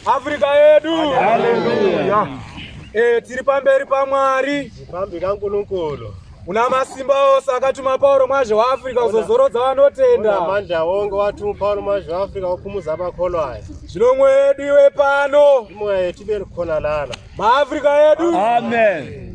Afrika yedu. Haleluya. Eh, tiri pamberi paMwari. Phambi kaNkulunkulu. Una masimba ose akatuma Pauro mwazhe waAfrica kuzozorodza vanotenda. Unamandla wonke wathuma uPaulo mwazhe waAfrika uphumuza abakholwayo. Zvino mweya yedu iwe pano. Imoya yethu ibe khona lana. MaAfrica edu. Amen.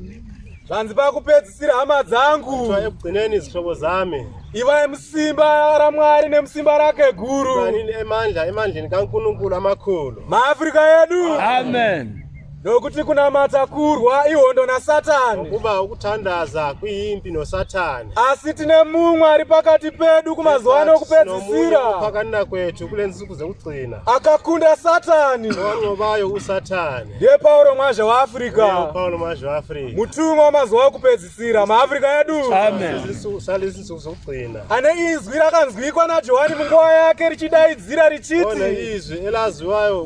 Zvanzi pakupedzisira hama dzangu. Kuthiwa ekugcineni izihlobo zami. Ivai musimba raMwari nemusimba rake guru. Ibanini emandla emandleni kaNkulunkulu amakhulu. MaAfrica edu. Amen. Nokuti kunamata kurwa ihondo naSatani. Ngokuba ukuthandaza kuyimpi noSathane. Asi tine mumwe ari pakati pedu kumazuva ano okupedzisira. Phakathi kwethu kulensuku zokugcina. Akakunda Satani. Owanqobayo uSathane. Ndiye Pauro mwazha waAfrica. Paulo mwazha waAfrica. Mutumwa wamazuva okupedzisira maAfrica edu. Amen. Salezi nsuku zokugcina. Ane izwi rakanzwikwa naJohani munguva yake richidaidzira Ona richiti izwi elaziwayo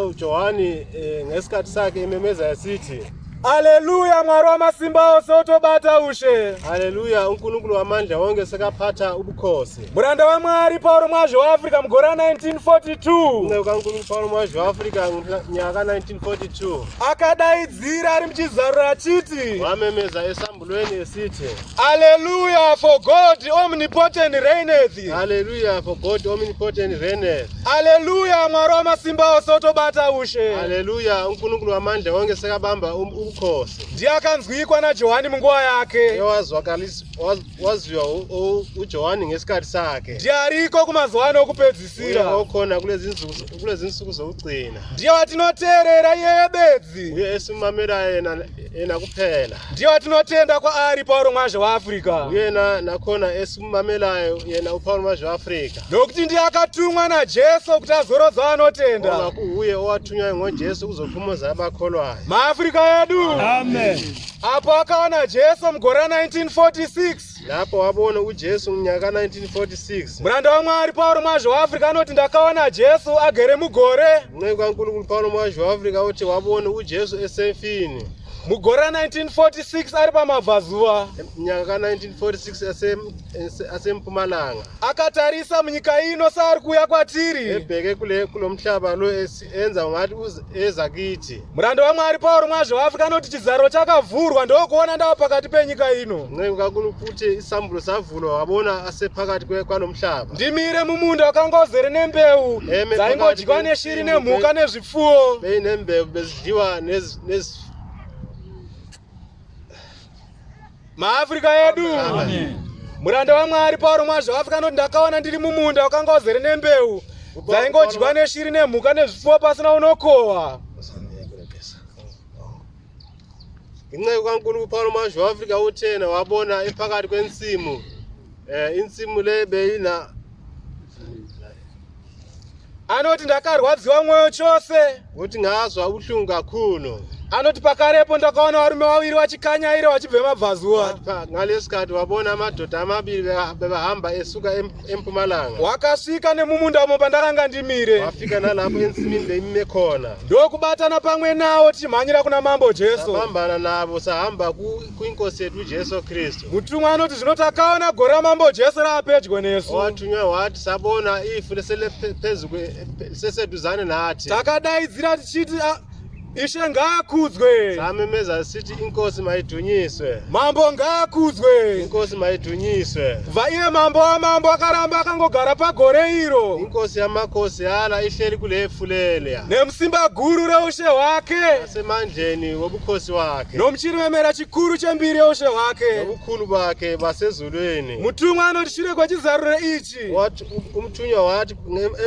uJohani ngesikhathi sakhe ememeza esithi Aleluya Mwari wamasimba ose otobata ushe. Haleluya uNkulunkulu wamandla wonke sekaphatha ubukhosi. Muranda waMwari Pauro Mwazha waAfrica mugore ra1942 Inceku kaNkulunkulu Paulo Mwazha waAfrica ngonyaka ka-1942 akadaidzira ari muchizaruro achiti wamemeza esambulweni esithi Alleluia for God omnipotent reigneth. Haleluya for God omnipotent reigneth. Alleluia Mwari wamasimba ose otobata ushe. Haleluya uNkulunkulu wamandla wonke sekabamba ubukhosi. Ndiye akanzwikwa naJohani munguva yake. Waziwa uJohani ngesikhathi sakhe. Ndiye ariko kumazuva ano okupedzisira. Okhona kulezi nsuku zokugcina. Ndiye watinoteerera iyeye bedzi. Uye esimamela yena yena kuphela. Ndiye watinotenda kwaari Pauro Mwazha waAfrica. Uyena nakhona esimamelayo yena uPaulo Mwazha waAfrica. Nokuti ndiye akatumwa naJesu kuti azorodza vanotenda. Ngoba kuuye owathunywa ngoJesu kuzophumuza abakholwayo. MaAfrica edu. Amen. Apo akaona Jesu mugore ra1946. Lapho wabona uJesu ngonyaka ka-1946. Muranda waMwari Pauro Mwazha waAfrica anoti ndakaona Jesu agere mugore. Inceku kaNkulunkulu Paulo Mwazha waAfrica uthi wabona uJesu esefini. Mugore ra1946 ari pamabvazuva. Mnyaka ka-1946 asempumalanga. Akatarisa munyika ino saari kuuya kwatiri. Ebheke kule kulomhlaba lo enza ungathi eza kithi. Muranda waMwari Pauro Mwazha waAfrica anoti chizaruro chakavhurwa ndokuona ndava pakati penyika ino. Inceku kaNkulunkulu uthi isambulo savulwa wabona asephakathi kwalomhlaba. Ndimire mumunda wakanga uzere nembeu dzaingodyiwa neshiri nemhuka nezvipfuwo. Beyinembewu bezidliwa nez MaAfrica edu. Muranda waMwari Pauro Mwazha waAfrica anoti ndakaona ndiri mumunda wakanga uzere nembeu dzaingodyiwa neshiri nemhuka nezvipfuwo pasina unokohwa. Inceku kaNkulunkulu Paulo Mwazha waAfrica uthena wabona ephakathi kwensimu insimu le beyina Anoti ndakarwadziwa mwoyo chose. Uthi ngazwa ubuhlungu kakhulu. Anoti pakarepo ndakaona varume vaviri vachikanyaira vachibva mabvazuva. Ngalesikhathi wabona amadoda amabili bebahamba esuka empumalanga. Wakasvika nemumunda umo pandakanga ndimire. Wafika nalapho ensimini beyime khona. Ndokubatana pamwe nawo tichimhanyira kuna Mambo Jesu. Sabambana nabo sahamba kwinkosi yethu uJesu Kristu. Mutumwa anoti zvino takaona gore raMambo Jesu rava pedyo nesu. Wathunywa wathi sabona ifu lesele seseduzane nathi. Takadaidzira tichiti Ishe ngaakudzwe. Samemeza sithi inkosi mayidunyiswe. Mambo ngaakudzwe. Inkosi mayidunyiswe. Kubva iye mambo wamambo akaramba akangogara pagore iro. Inkosi yamakhosi yala ihleli kulefu leliya. Nemusimba guru reushe hwake. Nasemandleni wobukhosi wakhe. Nomuchiremera chikuru chembiri yeushe hwake. Nobukhulu bakhe basezulwini. Mutumwa anoti shure kwechizaruro ichi. Wathi umthunywa wathi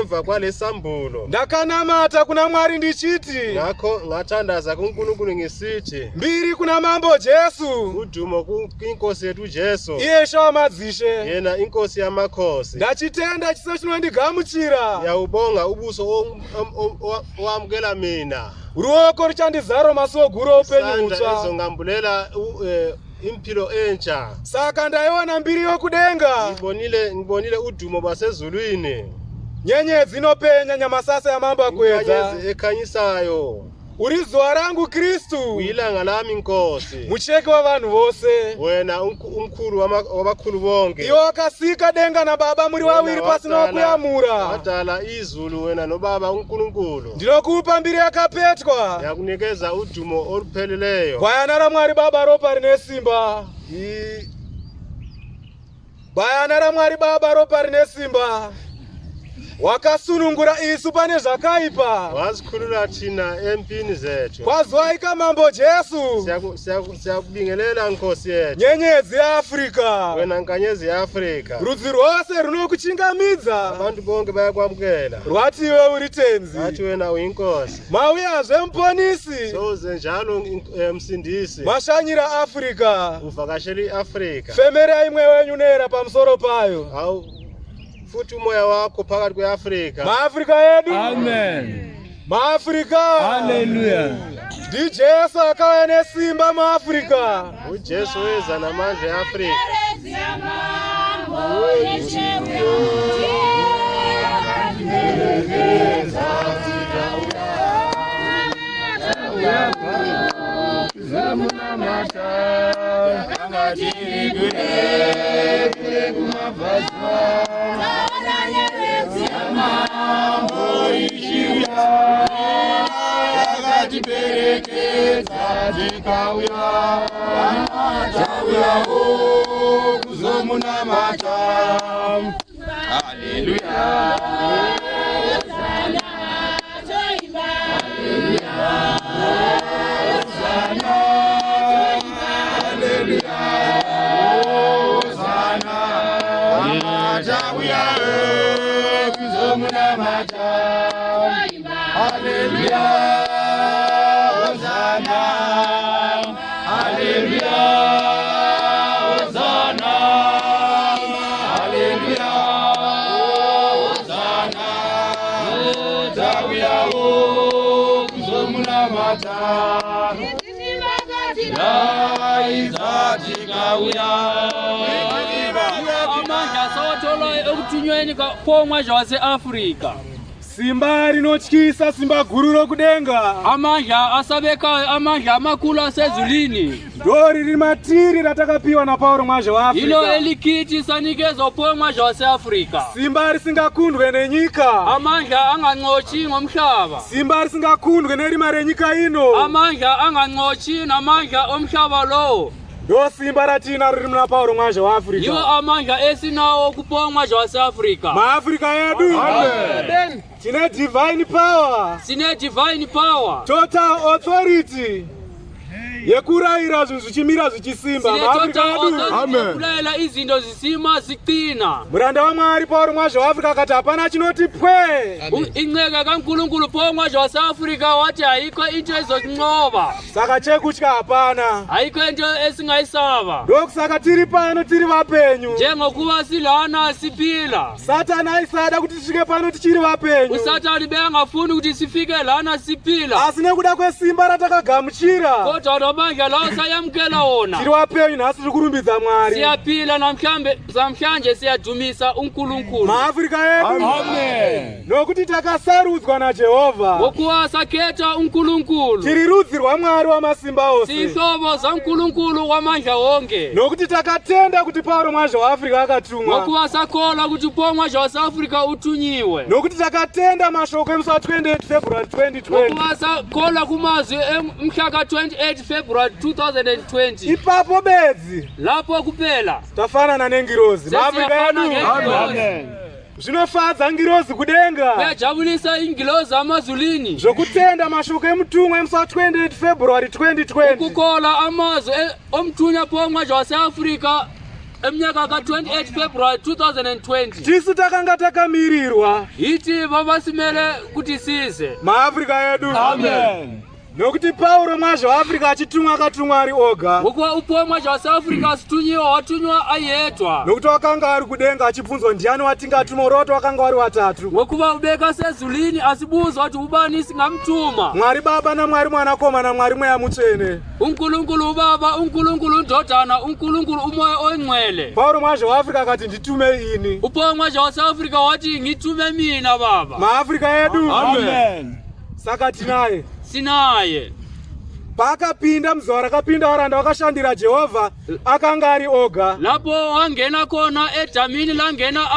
emva kwalesambulo. Ndakanamata kuna Mwari ndichiti. Ngakho ngathandaza kuNkulunkulu ngisithi. Mbiri kuna Mambo Jesu. Udumo kwinkosi yethu uJesu. Iye Ishe wamadzishe. Yena inkosi yamakhosi. Ndachitenda chiso chinondigamuchira. Ngiyawubonga ubuso owamukela mina. Ruoko ruchandizarura masuo guru oupenyu Isandla hutsva. ezongambulela impilo entsha. Saka ndaiona mbiri yokudenga. Ngibonile udumo basezulwini. Nyenyedzi inopenya nyamasasa yamambakwedza. Inkanyezi ekhanyisayo. Uri zuva rangu Kristu. Uyilanga lami Nkosi. Mucheki wavanhu vose. Wena umkhulu wabakhulu bonke. Iwe wakasika denga nababa muri wawiri pasina wakuyamura. Wadala izulu wena nobaba uNkulunkulu. Ndinokupa mbiri yakapetwa. Ndiyakunikeza udumo olupheleleyo. Gwayana raMwari Baba ropa rine simba. Gwayana raMwari Baba ropa rine simba. Wakasunungura isu pane zvakaipa. Wasikhulula thina empini zethu. Kwaziwaika Mambo Jesu. Siyakubingelela Nkosi yethu. Nyenyedzi yeAfrica. Wena nkanyezi yeAfrika. Rudzi rwose runokuchingamidza. Abantu bonke bayakwamukela. Rwati iwe uri tenzi. Bathi wena uyinkosi. Mauyazve muponisi. Soze njalo eh, msindisi. Mashanyira Africa. Uvakashela iAfrika. Femerai mweya wenyu nera pamusoro payo. Hawu futhi umoya wakho phakathi kweAfrika. MaAfrika edu. Amen. MaAfrika. Hallelujah. NdiJesu akauya nesimba muAfrika. UJesu weza namandla eAfrika. Amandla sawathola ekuthunyweni komwazha waseAfrika. Simba rinotyisa, simba guru rokudenga. Amandla asabekayo, amandla amakhulu asezulwini. Ndo riri matiri ratakapiwa naPauro mwazha Yilo waAfrika. elikithi sanikezwa pomwazha waseAfrika. Simba risingakundwe nenyika. Amandla anganqotshi ngomhlaba. Simba risingakundwe nerima renyika ino. Amandla anganqotshi namandla omhlaba lowo. Ndo simba ratinaro riri muna Pauro mwazha Yiwo waAfrika. amandla esinawo kupomwazha waseAfrika. MaAfrika edu. Amen. Tine divine power. Sine divine power. Total authority. Yekurayira zvinhu zvichimira zvichisimba. Sine MaAfrika total edu. authority Amen. yekulayela izinto zisima ziqina. Muranda waMwari Pauro mwazha waAfrika akati hapana chinoti pwe. Inceka kaNkulunkulu pomwazha waseAfrika wathi ayikho into ezosinqoba. Saka chekutya hapana. Ayikho into esingayisaba. Ndokusaka tiri pano tiri vapenyu. Njengokuba silana siphila. Satani aisada kuti tisvike pano tichiri vapenyu. usathani bengafuni ukuthi sifike lana siphila Asi nekuda kwesimba ratakagamuchira kodwa namandla lawo sayamukela wona tiri vapenyu nhasi tiri kurumbidza Mwari. siyaphila namhlambe namhlanje siyadumisa uNkulunkulu MaAfrika edu. Amen. Nokuti takasarudzwa naJehovha. ngokuba sakhetha uNkulunkulu Tiri rudzi rwaMwari wamasimba ose. siyihlobo zaNkulunkulu wamandla wonke Nokuti takatenda kuti Pauro mwazha waAfrika akatumwa. ngokuba sakholwa ukuthi upomwazha waseAfrika uthunyiwe Nokuti takatenda mashoko emusi wa28 February 2020. ngokuba sakholwa kumazwi emhla ka-28 February 2020 Ipapo bedzi lapho kuphela tafanana nengirozi. MaAfrika sesiyafana edu. ngengilozi. Amen. Zvinofadza ngirozi kudenga. Kuyajabulisa ingilozi amazulwini Zvokutenda mashoko emutumwa emusi wa28 February 2020. ukukhola amazwi omthunywa pomwazha waseAfrika eminyaka ka-28 February 2020 Tisu takanga takamirirwa. yithi babasimele ukuthi size MaAfrika edu. Amen. Nokuti Pauro mwazha waAfrika achitumwa akatumwa ari oga. ngokuba upomwazha waseAfrika asithunyiwa wathunywa ayedwa Nokuti wakanga ari kudenga achibvunzwa ndiani watingatuma ureva kuti wakanga wari watatu. ngokuba ubeka sezulwini asibuzwa ukuthi ubani singamthuma Mwari Baba naMwari Mwanakomana Mwari Mweya Mutsvene. uNkulunkulu ubaba uNkulunkulu undodana uNkulunkulu umoya oyingcwele Pauro mwazha waAfrika akati nditume ini. upomwazha waseAfrika wathi ngithume mina baba MaAfrika edu. Amen. Saka tinaye. Sinaye. Paakapinda muzuva rakapinda varanda vakashandira Jehovha, akanga ari oga. Lapho wangena khona edamini langena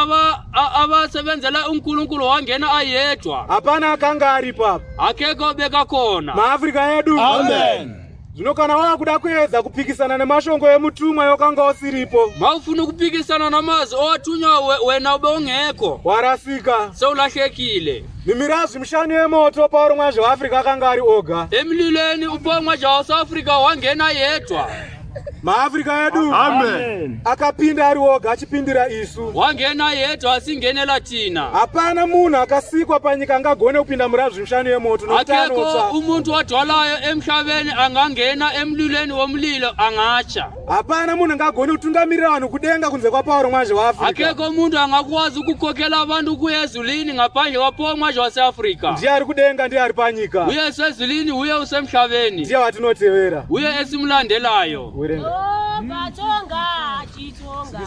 abasebenzela uNkulunkulu wangena ayedwa. Hapana akanga aripo apa. Akekho bekakhona. MaAfrica edu. Amen. Zvino kana wava kuda kuedza kupikisana nemashoko emutumwa yokanga usiripo. Mawufuna ukupikisana namazwi owathunywa wena ube ungekho. Warasika. Sewulahlekile. Mimirazvi mishanu yemoto Pauro mwazhe waAfrica akanga ari oga. Emlilweni uPaul Mwazhe waseAfrica wangena yedwa. MaAfrica edu. Amen. Akapinda ari oga achipindira isu. Wangena yedwa asingenela thina. Hapana munhu akasikwa panyika angagone kupinda murazvi mishanu yemoto nokuti Akekho anotsva. umuntu wadwalayo emhlabeni angangena emlilweni womlilo angatsha. Hapana munhu angagone kutungamirira vanhu kudenga kunze kwaPauro Mwazhe waAfrica. Akekho umuntu angakwazi ukukhokhela abantu ukuya ezulwini ngaphandle kwaPaul Mwazhe waseAfrika. Ndiye ari kudenga, ndiye ari panyika. Uye usezulwini, uye usemhlabeni. Ndiye watinotevera. Uye esimlandelayo. Werenga. Tonga, tonga, chitonga.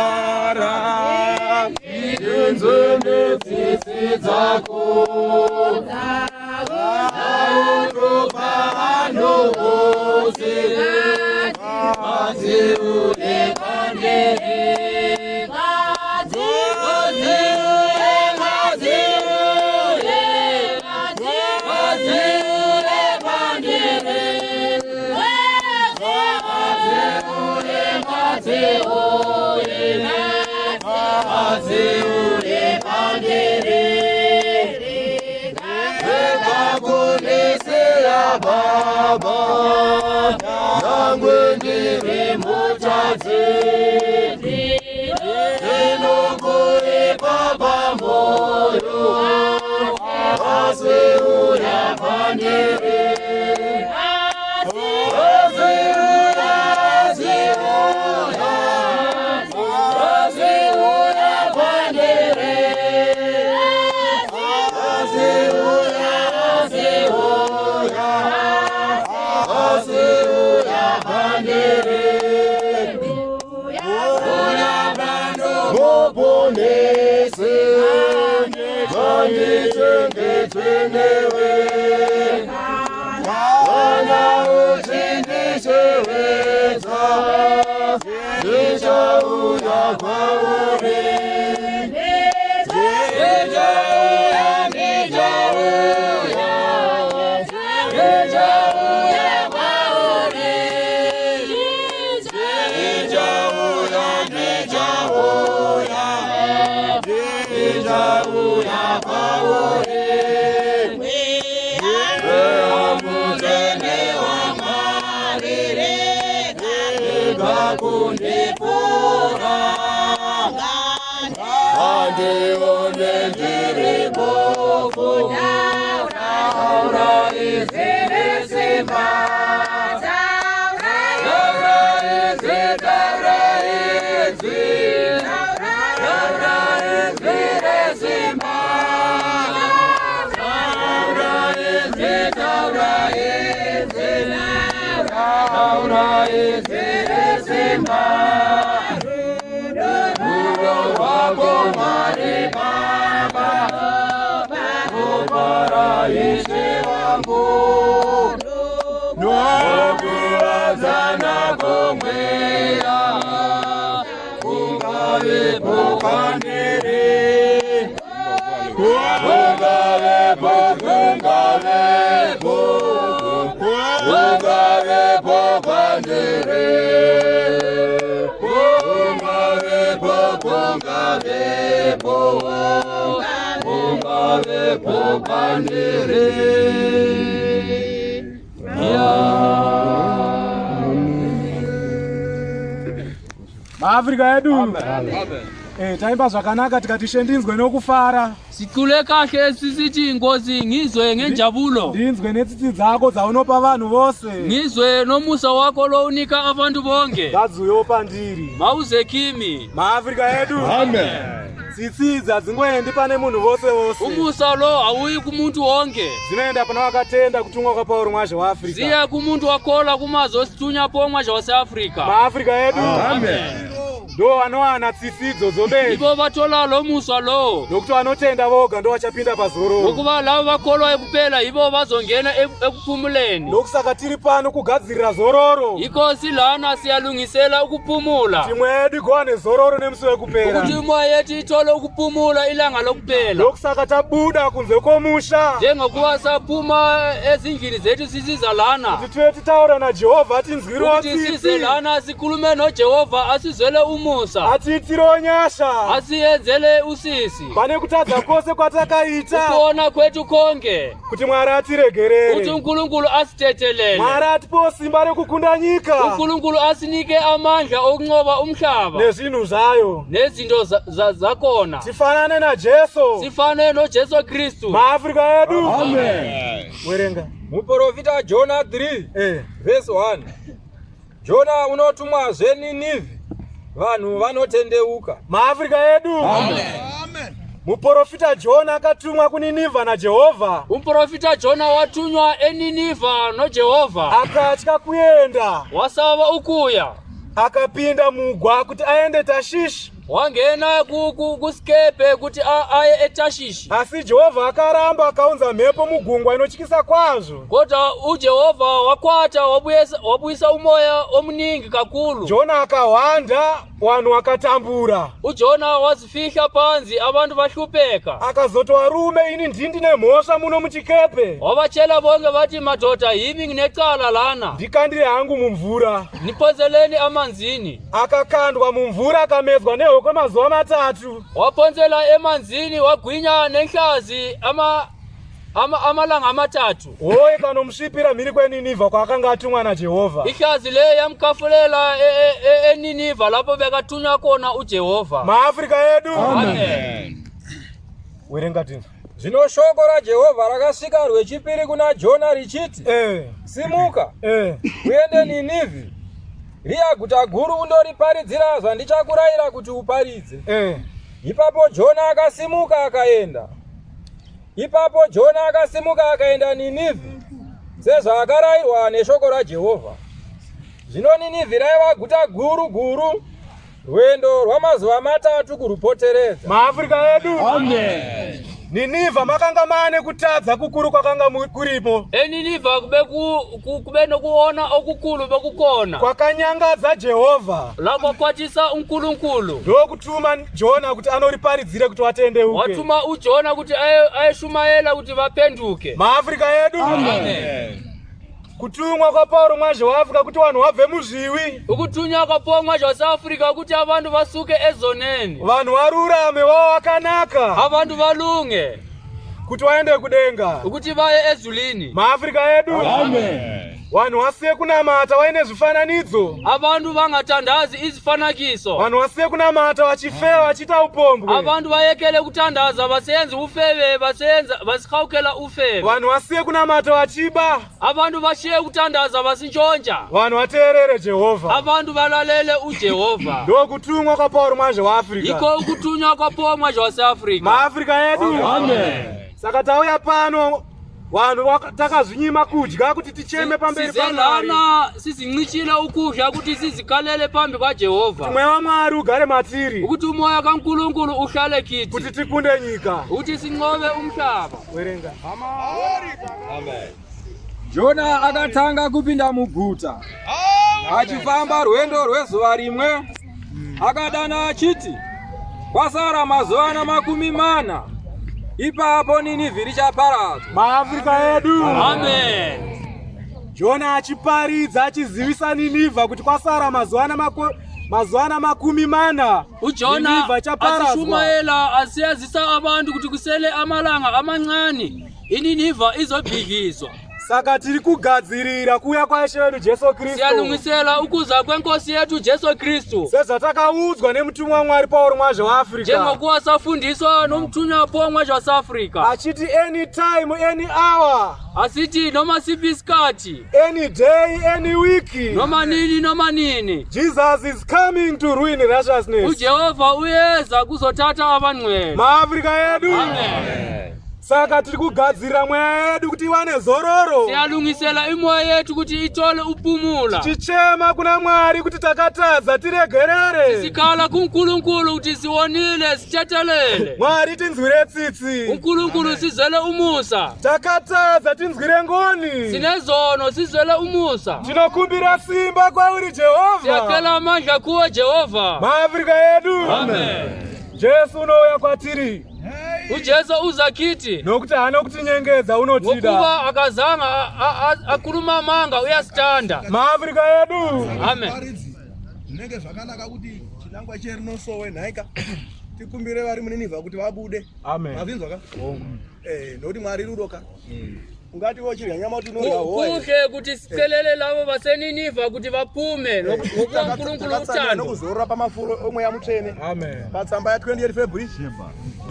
Ndinokufara ndinzwe netsitsi dzako nauropa vanhu vose ngadziuye kwandiri ngadziuye ngadziuye ngadziuye kwandiri ngadziuye ngadziuye ngadziuye kwandiri rekakunisiya Baba nyangwe ndiri mutadzi ndinokuipa pamoyo asi uya kwandiri asi uya asi uya asi uya kwandiri asi uya asi uya asi uya kwandiri uya pano muponesi ngandichengetwe newe kana uchindishewedza ndichauya kwauri ndichauya ndichauya ndichauya kwauri ndichauya ndichauya ndichauya kwauri Mweya Mutsvene waMwari rega kundipfuura andione ndiri bofu taura izwi resimba taura izwi taura izwi taura izwi resimba taura izwi taura izwi taura izwi resimba rudo rwako Mwari Baba rupara Ishe wangu nokuwadzana kwomweya kungavepo kwandiri kungavepo kungavepo kungavepo kwandiri kungavepo kungavepo kungavepo kwandiri. MaAfrica edu. Taimba zvakanaka tikati Ishe ndinzwe nokufara. Sicule kahle sisithi Nkosi ngizwe ngenjabulo. Ndinzwe netsitsi dzako dzaunopa vanhu vose. Ngizwe nomusa wakho lowunika abantu bonke. Ngadziuyewo pandiri. Mawuze kimi. MaAfrica edu. Amen. Tsitsi idzi hadzingoendi pane munhu vose vose. Umusa lo awuyi kumuntu wonke. Dzinoenda pana vakatenda kutumwa kwaPauro Mwazhe waAfrica. Ziya kumuntu wakholwa kumazwi osithunywa Paul Mwazhe waseAfrika. MaAfrica edu. Amen. Ndo vanowana tsitsi idzodzo bedzi. Ivo vathola lo musa lowo. Nokuti vanotenda voga ndo vachapinda pazororo. Ngokuba labo bakholwayo kuphela yibo bazongena ekuphumuleni. Ndokusaka tiri pano kugadzirira zororo. Yikho silana siyalungisela ukuphumula. Timwe yedu igowane zororo nemusi wekupera. Ukuthi umoya yethu ithole ukuphumula ilanga lokuphela. Ndokusaka tabuda kunze kwomusha. Njengokuba saphuma ezindlini zethu sisiza lana. Kuti tuve titaura naJehovha atinzwirewo Ukuthi size tsitsi. lana sikhulume noJehova asizwele umusa. Atiitirewo nyasha. Asiyenzele usisi. Pane kutadza kwose kwatakaita. Ukuona kwethu konke. Kuti Mwari Ukuthi atiregerere. uNkulunkulu asithethelele. Mwari atipewo simba rekukunda nyika uNkulunkulu asinike amandla okunqoba umhlaba nezvinhu zvayo. nezinto zakhona. Tifanane naJesu. Sifane noJesu Kristu. MaAfrica edu. Amen. Werenga. Muprofita Jona 3 verse 1. Jona unotumwazve Ninivhi, vanhu vanotendeuka. MaAfrica edu. Amen. Muprofita Jona akatumwa kuNinivha naJehovha. Umuprofita Jona wathunywa eNiniva noJehova. Akatya kuenda. Wasaba ukuya. Akapinda mugwa kuti aende Tashishi. Wangena kusikepe kuti aye eTashishi. Asi Jehovha akaramba akaunza mhepo mugungwa inotyisa kwazvo. Kodwa uJehova wakwata wabuyisa umoya omuningi kakhulu. Jona akahwanda, vanhu vakatambura. UJona wazifihla phansi abantu bahlupheka. Akazoti varume ini ndini nemhosva muno muchikepe. Wabatshela bonke bathi madoda yimi nginecala lana. Ndikandire hangu mumvura. Niphonseleni amanzini. Akakandwa mumvura akamedzwa nehoko mazuva matatu. Waphonsela emanzini wagwinya nenhlazi amalanga amathathu. Hoye kanomusvipira mhiri kweNinivha kwaakanga atumwa naJehovha. Ihlazi le yamkhafulela eNiniva lapho bekathunywa khona uJehova. MaAfrica edu. Amen. Werenga tinzwe. Zvino shoko raJehovha rakasvika rwechipiri kuna Jona richiti, Simuka, uende Ninivhi, riya guta guru, undoriparidzira zvandichakurayira kuti uparidze. Ipapo Jona akasimuka akaenda. Ipapo Jona akasimuka akaenda Ninivhi, sezvaakarayirwa neshoko raJehovha. Zvino Ninivhi raiva guta guru guru, rwendo rwamazuva matatu kurupoteredza. MaAfrica edu. Amen. Ninivha makanga maane kutadza kukuru kwakanga kurimo. ENiniva kube nokuona okukhulu bekukhona. Kwakanyangadza Jehovha. Lakwakwatisa uNkulunkulu. Ndokutuma Jona kuti anoriparidzire kuti watendeuke. Watuma uJona kuti ayeshumayela kuti vaphenduke. MaAfrica edu. Amen. Kutumwa kwaPauro mwazhe waAfrica kuti vanhu vabve muzviwi. Ukuthunywa kwaPaul Mwazhe waseAfrika ukuthi abantu basuke ezoneni. Vanhu varurame vava vakanaka. Abantu balunge. Kuti vaende kudenga. Ukuthi baye ezulwini. MaAfrica edu. Amen. Vanhu vasiye kunamata vaine zvifananidzo. Abantu bangathandazi izifanakiso. Vanhu vasiye kunamata vachifeva vachiita upombwe. Abantu bayekele ukuthandaza baseyenza ufebe baseyenza basihawukela ufebe. Vanhu vasiye kunamata vachiba. Abantu bashiye ukuthandaza basintshontsha. Vanhu vateerere Jehovha. Abantu balalele uJehova. Ndokutumwa kwaPauro Mwazhe waAfrica. Yikho ukuthunywa kwaPaul Mwazhe waseAfrika. MaAfrica edu. Amen. Saka tauya pano vanhu takazvinyima kudya kuti ticheme pamberi paMwari. Sizelana sizincishile ukudla ukuthi sizikhalele phambi kwaJehova. Kuti mweya waMwari ugare matiri. Ukuthi umoya kaNkulunkulu uhlale kithi. Kuti tikunde nyika. Ukuthi sinqobe umhlaba. Werenga. Amen. Jona akatanga kupinda muguta achifamba rwendo rwezuva rimwe, akadana achiti, kwasara mazuva ana 40, ipapo Ninivhi richaparadzwa. MaAfrica edu. Amen. Jona achiparidza achizivisa Ninivha kuti kwasara mazuva ana 40. UJona Ninivha ichaparadzwa. asishumayela asiyazisa abantu kuti kusele amalanga amancane iNiniva izobhidlizwa. Saka tiri kugadzirira kuuya kwaIshe wedu Jesu Kristu. Siyalungisela ukuza kwenkosi yethu Jesu Kristu. Sezvatakaudzwa nemutumwa waMwari Pauro Mwazhe waAfrica. Njengokuwa safundiswa nomthunywa Paul Mwazhe waseAfrica. Achiti any time, any hour. Asithi noma siphi isikhathi. Any day, any week. Noma nini noma nini. Jesus is coming to ruin righteousness. UJehova uyeza kuzothatha abangcwele. MaAfrica edu. Amen. Saka tiri kugadzirira mweya yedu kuti iwane zororo. Siyalungisela imoya yethu ukuthi ithole upumula. Tichema kuna Mwari kuti takatadza tiregerere. Sikhala kuNkulunkulu ukuthi siwonile sithethelele. Mwari tinzwire tsitsi. uNkulunkulu sizwele umusa. Takatadza tinzwire ngoni. Sinezono sizwele umusa. Tinokumbira simba kwauri Jehovha. Siyacela amandla kuwe Jehova. MaAfrica edu. Amen. Jesu unouya kwatiri. uJesu uza kithi Nokuti haana kutinyengedza unotida. ngokuba akazange akhuluma amanga uyasithanda. MaAfrica edu. Amen. Paridzi zvinenge zvakanaka kuti chinangwa cherinosowe nhaika tikumbire vari muNinivha kuti vabude. Amen. Mazvinzwa ka? Eh, nokuti Mwari rudo ka. Ungati wochidya nyama kuti unorya howa here? Kuhle ukuthi sicelele labo baseNiniva ukuthi baphume ngokuba uNkulunkulu Takatsamira uthando. nokuzorora pamafuro omweya mutsvene. Amen. Patsamba ya 28 February.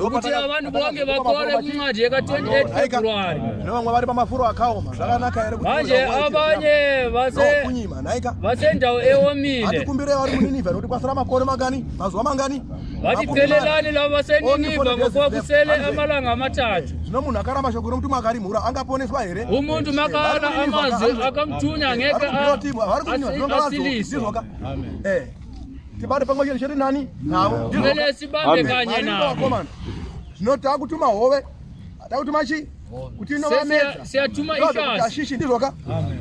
Ukuthi abantu bonke bakhole kwincwadi yeka-28 February. Nevamwe vari pamafuro akaoma. Zvakanaka here kuti Manje unorya howa abanye base Kunyima nhaika. basendawo ewomile. Hatikumbire vari muNinivha nokuti kwasara makore mangani? Mazuva mangani? Bathicelelani labo baseNiniva ngokuba kusele amalanga amathathu. Zvino munhu akaramba shoko romutumwa akarimhura angaponeswa here? Umuntu makala amazwi akamthunya ngeke asiliswe. Tibate pamwe chete chete nani navo. Kumele sibambe kanye nabo. Vakomana, zvino takutuma hove, takutuma chi kuti inovamedza Siyatuma ihlasi Tashishi ndizvoka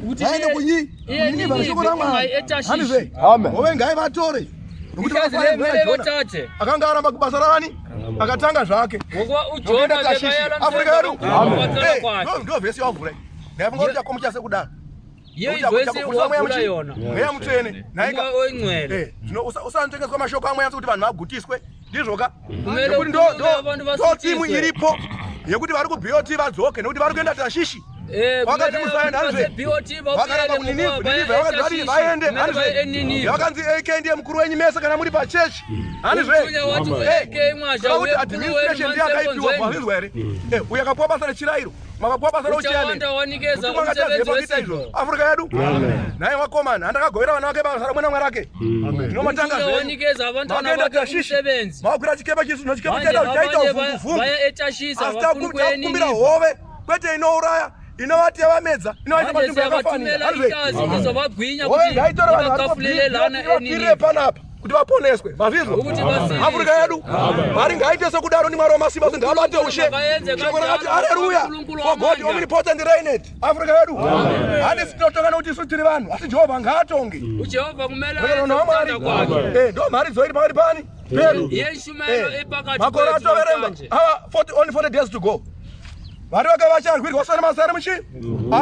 ukuthi vaende kunyi iye Ninivha neshoko Ninivhe raMwari. ingayi eTashishi. Handizve? Hove ngaivatore nokuti Ihlazi vakafanana lemele naJona. bathathe Akanga aramba kubasa rani akatanga zvake ngokuba uJona Nokuenda Tashishi. bekayala Afrika yedu wacala Eh, kwakhe. ndo vhesi yavhura iyi. Ndaifunga kuti chakomo chase kudaro. Yiyo Nokuti ivesi chakuvhurisa mweya wavula muchi- yona. Mweya mutsvene. Nhaika. Umoya oyingcwele. Eh, zvino usantengeswa mashoko amweya kuti vanhu vagutiswe ndizvoka Kumele nekuti ukhulume abantu ndo timu basuthiswe. iripo yekuti vari kuBOT vadzoke nekuti vari kuenda Tashishi. Eh, Vakati kumele musaenda, abantu handizve? base-BOT Vakaramba babuyele kuNinivhe, ngokuba baya Ninivhe vakanzi vadini eTashishi, vaende, kumele baye handizve? eNiniva. Vakanzi AK ndiye mukuru wenyu mese kana muri pachechi. Handizve? Umthunya wathi Eh, u-AK mwasha kana kuti uye mkhulu wenu administration ndiye akaipiwa mansekonzweni. mazvinzwa here? Eh, uyo akapuwa basa rechirayiro, makapuwa basa rouchairman. Uchawanda wanikeza Mutumwa akatadza umsebenzi pakuita izvo. wesipho. Afrika yedu naye wakomana handakagovera vana vake basa ramwe namwe rake. Zvinomatanga Umthunya zvenyu. wanikeza abantwana Makaenda bakhe Tashishi, umsebenzi. makwira chikepe chisu nochikepe Manje chaita chaita abanye uvhunguvhungu. baya eTashishi Asi abafuna ukuya takumbira eNiniva. hove kwete inouraya inovati yavamedza inovaita Manje panzvimbo yakafanira. siyabathumela Handizve? ihlazi izobagwinya Hove ukuthi ngaitore vanhu vari ibakafulele lana vapfirire eNiniva. panapa kuti vaponeswe mazvizwa Ukuthi basiliswe. Afrika yedu Mwari ngaite sekudaro ni Mwari wamasimba kuti ngaabate ushe. Makayenze Shoko rakati kanjalo, haleluya uNkulunkulu for God wamandla. omnipotent reigneth. Afrika yedu handisi tinotonga nokuti isu tiri vanhu asi Jehovha ngaatonge. uJehova kumele Mwererano ayenze waMwari. ukuthanda kwakhe. Eh, ndo mharidzo iri pakati pani pedu. Yiyo inshumayelo Eh, ephakathi makore kwethu atoverengwa namhlanje. ava 40 only 40 days to go. Vari vake vacharwirwa sona mazari muchi ari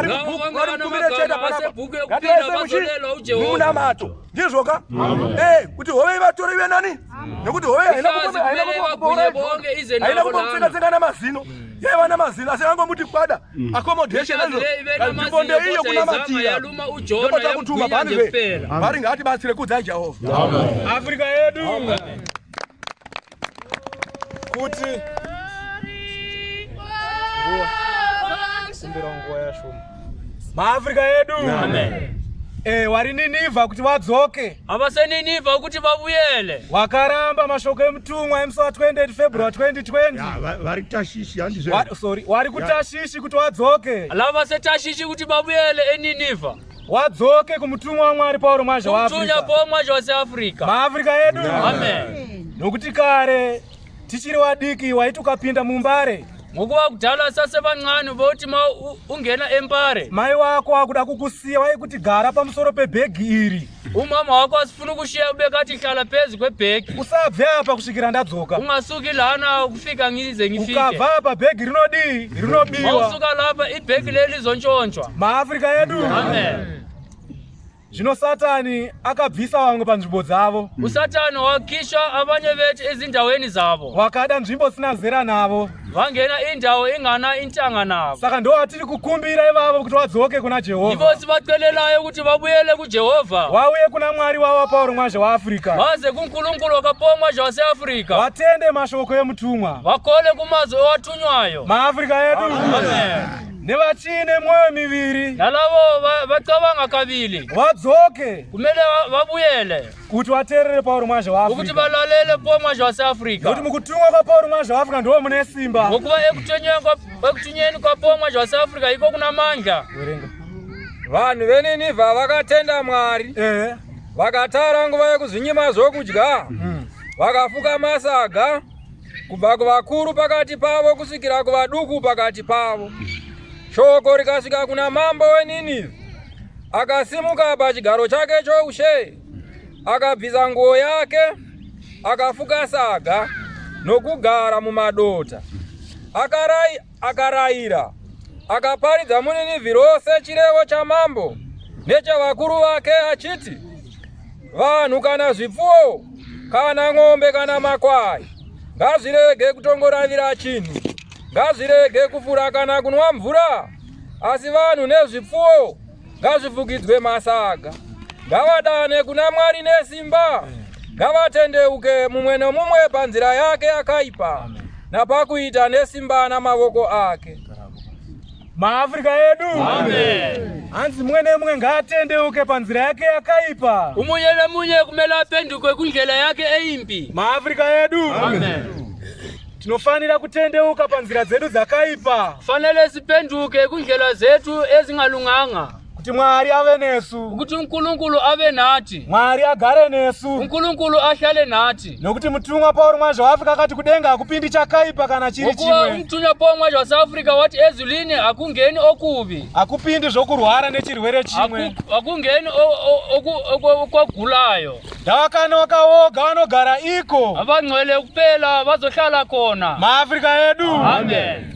Labo mubhuku bonke vari kukumire abanamagama cheda panapa asebhuku yokuphila ngativaise muchi bazolelwa uJehova. munamato ndizvoka eh kuti hove ivatore ive nani nekuti hove haina Ihlazi haina kumele kumboura ibagwinye bonke ize haina nabo kumbomutsenga-tsenga namazino yaiva namazino asi angomuti kwada accommodation Ihlazi le ibe namazinyo nzvimbo ndeiyo kodwa izama kunamatira yaluma uJona ndopatakutuma yamgwinya pani nje ve kuphela. Mwari ngaatibatsire kudzai Jehovha. Afrika yedu. Kuti kumbira nguva yashoma. MaAfrica edu. Amen. Eh, wari Ninivha kuti vadzoke. AbaseNiniva ukuthi babuyele. Wakaramba mashoko emutumwa emusi wa 28 February 2020. Vari Tashishi handizve? Sorry, wari kuTashishi kuti wadzoke. Laba baseTashishi ukuthi babuyele eNiniva. Wadzoke kumutumwa waMwari Pauro Mwazha Umthunya waAfrica. po Mwazha waseAfrika. MaAfrica edu. Amen. Nokuti kare tichiri wadiki waiti ukapinda mumbare Ngokuba kudala sasebancane bothi ma ungena eMpare mai wako wakuda kukusiya waikuti gara pamusoro pebhegi iri umama wakho asifuna ukushiya ubekathi hlala phezu kwebhegi usabve apa kusvikira ndadzoka ungasuki lana ukufika ngize ngifike ukabva apa bhegi rinodii rinobiwa mawusuka lapha ibhegi leli lizontshontshwa maAfrica edu amen Zvino Satani akabvisa vamwe panzvimbo dzavo. uSathane wakhishwa abanye bethu ezindaweni zabo Wakada nzvimbo dzisina zera navo. vangena indawo ingana intanga nabo Saka ndo vatiri kukumbira ivavo kuti vadzoke kuna Jehovha. yibo sibacelelayo ukuthi babuyele kuJehova Vauye kuna Mwari wavo Pauro Mwazha waAfrica. baze kuNkulunkulu wakaPaul Mwazha waseAfrika Vatende mashoko emutumwa. vakhole kumazwi owathunywayo MaAfrica edu. amen. Nevachine mwoyo miviri. Nalabo vacabanga kabili. Vadzoke. Kumele vabuyele. Kuti vateerere Pauro Mwazha Ukuthi waAfrica. balalele Paul Mwazha waseAfrika. Nokuti mukutumwa kwaPauro Mwazha waAfrica ndiwo mune simba. Ngokuba ekuthunyweni kwaPaul Mwazha waseAfrika yiko kunamandla. Verenga. Vanhu veNinivha vakatenda Mwari, vakatara nguva yekuzvinyima zvokudya, vakafuka masaga, kubva kuvakuru pakati pavo kusvikira kuvaduku pakati pavo. Shoko rikasvika kuna mambo weNinivha, akasimuka pachigaro chake choushe, akabvisa nguo yake, akafuka saga nokugara mumadota. Akarayira, akaparidza muNinivhi rose chirevo chamambo nechavakuru vake achiti, vanhu kana zvipfuwo kana ng'ombe kana makwai ngazvirege kutongoravira chinhu, ngazvirege kufura kana kunwa mvura, asi vanhu nezvipfuwo ngazvifukidzwe masaga. Ngavadane kuna Mwari nesimba, ngavatendeuke mumwe nomumwe panzira yake yakaipa napakuita nesimba namavoko ake. MaAfrica edu. Amen. Hanzi mumwe nemumwe ngaatendeuke panzira yake yakaipa. Umunye nemunye kumele aphenduke kundlela yakhe eyimbi. MaAfrica edu. Amen. Tinofanira kutendeuka panzira dzedu dzakaipa. Kufanele siphenduke kundlela zethu ezingalunganga. Kuti Mwari ave nesu. Ukuthi uNkulunkulu ave nathi. Mwari agare nesu. uNkulunkulu ahlale nathi. Nokuti mutumwa Pauro Mwazha waAfrica akati kudenga hakupindi chakaipa kana chiri Ngokuba chimwe. umthunywa Paul Mwazha waseAfrika wathi ezulwini akungeni okubi. Hakupindi zvokurwara nechirwere chimwe. Akungeni okwagulayo. Ndavakanoka woga vanogara iko. Abangcwele kuphela bazohlala khona. MaAfrica edu. Amen.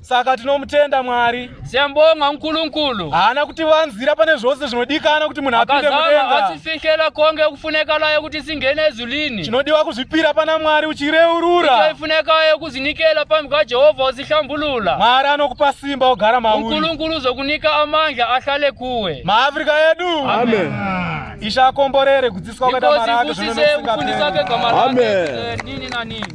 Saka tinomutenda Mwari. Siyambonga uNkulunkulu. Haana kutivanzira pane zvose zvinodikana kuti munhu apinde Akazange mudenga. asifihlela konke okufunekalayo ukuthi singene ezulwini. Chinodiwa kuzvipira pana Mwari uchireurura. Into efunekayo ukuzinikela phambi kaJehova usihlambulula. Mwari anokupa simba ogara mauri. uNkulunkulu uzokunika amandla ahlale kuwe. MaAfrica edu. Amen. Ishe akomborere kudzidziswa kwakaita Inkosi mara ake zvino ibusise ukufundisa nokusingaperi. kwegama lakhe Amen. nini nanini.